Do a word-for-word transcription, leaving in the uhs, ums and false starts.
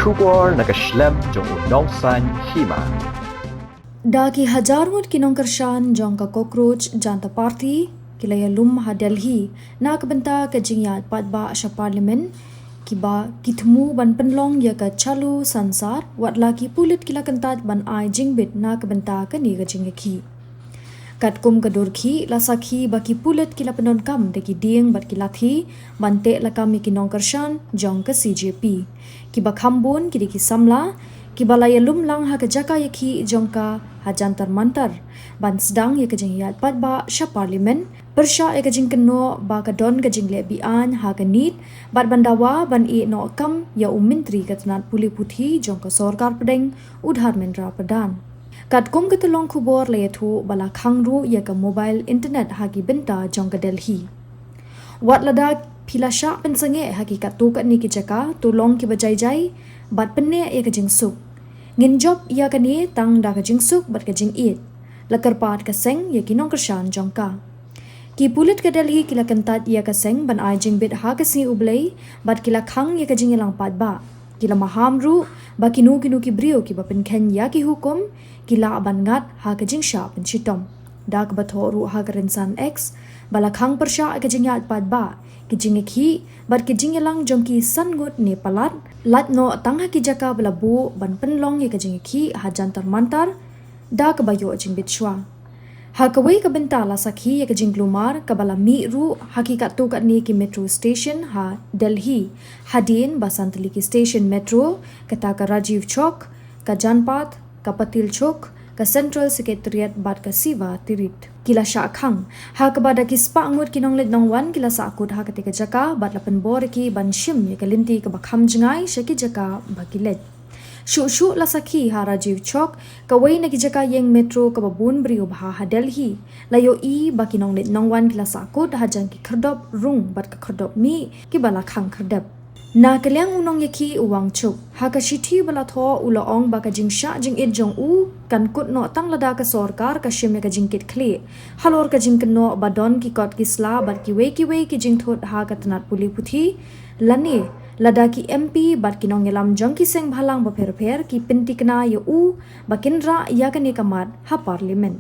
Khubor na ka shlem jong u Nongsaiñ Hima. Da ki hajar ngut ki nongkyrshan jong ka Cockroach Janta Party ki la ïalum ha Delhi na ka bynta ka jingïaid paidbah sha Parliament, kiba ki thmu ban pynlong ïa ka Chalo Sansaad, wat la ki pulit ki la kyntait ban ai jingbit na ka bynta kane ka jingïakhih. Katkum ka dur khih, la sakhi ba ki pulit ki la pyndonkam da ki dieng bad ki lathi ban teh lakam ïa ki nongkyrshan jong ka C J P, kiba kham bun ki dei ki samla kiba la ïalum lang ha ka jaka ïakhih jong ka ha Jantar Mantar ban sdang ïa ka jingïaid paidbah sha Parliament, pyrshah ïa ka jingkynnoh ba ka don ka jingleh be-aiñ ha ka NEET bad ban dawa ban ïeh noh kam ïa u Myntri ka tnat pule puthi jong ka Sorkar Pdeng, u Dharmendra Pradhan. Katkum ka tyllong khubor la ïathuh ba la khang ruh ïa ka mobile internet ha ki bynta jong ka Delhi. Wat lada phi la shah pynsangeh ha ki katto katne ki jaka, to long kiba jai jai bad pynneh ïa ka jingsuk. Ngin jop ïa kane tang da ka jingsuk bad ka jingïeit, la kyrpad ka seng ïa ki nongkyrshan jong ka. Ki pulit ka Delhi ki la kyntait ïa ka seng ban ai jingbit ha ka sngi U Blei bad ki la khang ïa ka jingïalang paidbah. Ki la maham ruh ba kino kino ki briew kiba pynkheiñ ïa ki hukum ki lah ban ngat ha ka jingshah pynshitom. Da kaba thoh ruh ha ka rynsan X ba la khang pyrshah ïa ka jingïaid paidbah, ki jingïakhih bad ki jingïalang jong ki san ngut ne palat, lait noh tang ha ki jaka ba la buh ban pynlong ïa ka jingïakhih ha Jantar Mantar, da kaba ïoh jingbit shuwa. Ha kawei ka bynta la sakhi ïa ka jingkulmar kaba la mih ruh ha ki katto katne ki metro station ha Delhi, hadien ba san tylli ki station metro, kata ka Rajiv Chowk, ka Janpath, ka Patil Chowk, ka Central Secretariat bad ka Seva Tirth ki la shah khang, ha kaba da ki spah ngut ki nongleit nongwan ki la sahkut ha katei ka jaka bad la pynbor ïa ki ban shim ïa ka lynti kaba kham jngai sha ki jaka ba ki leit. Shuh shuh la sakhi ha Rajiv Chowk, kawei na ki jaka ïeng metro kaba bun briew bha ha Delhi, la ïohi ba ki nongleit nongwan ki la sahkut hajan ki khyrdop rung bad ka khyrdop mih kiba la khang khyrdep. Na ka liang u nongïakhih u Wangchuck, ha ka shithi ba la thoh u la ong ba ka jingshah jingit jong u kan kut noh tang lada ka sorkar ka shim ïa ka jingkitkhlieh halor ka jingkynnoh ba don ki kot ki sla bad kiwei kiwei ki jingthut ha ka tnat pule puthi, lane lada ki M P bad ki nongïalam jong ki seng bhalang bapher bapher ki pyntikna ïa u ba kin rah ïa kane ka mat ha Parliament.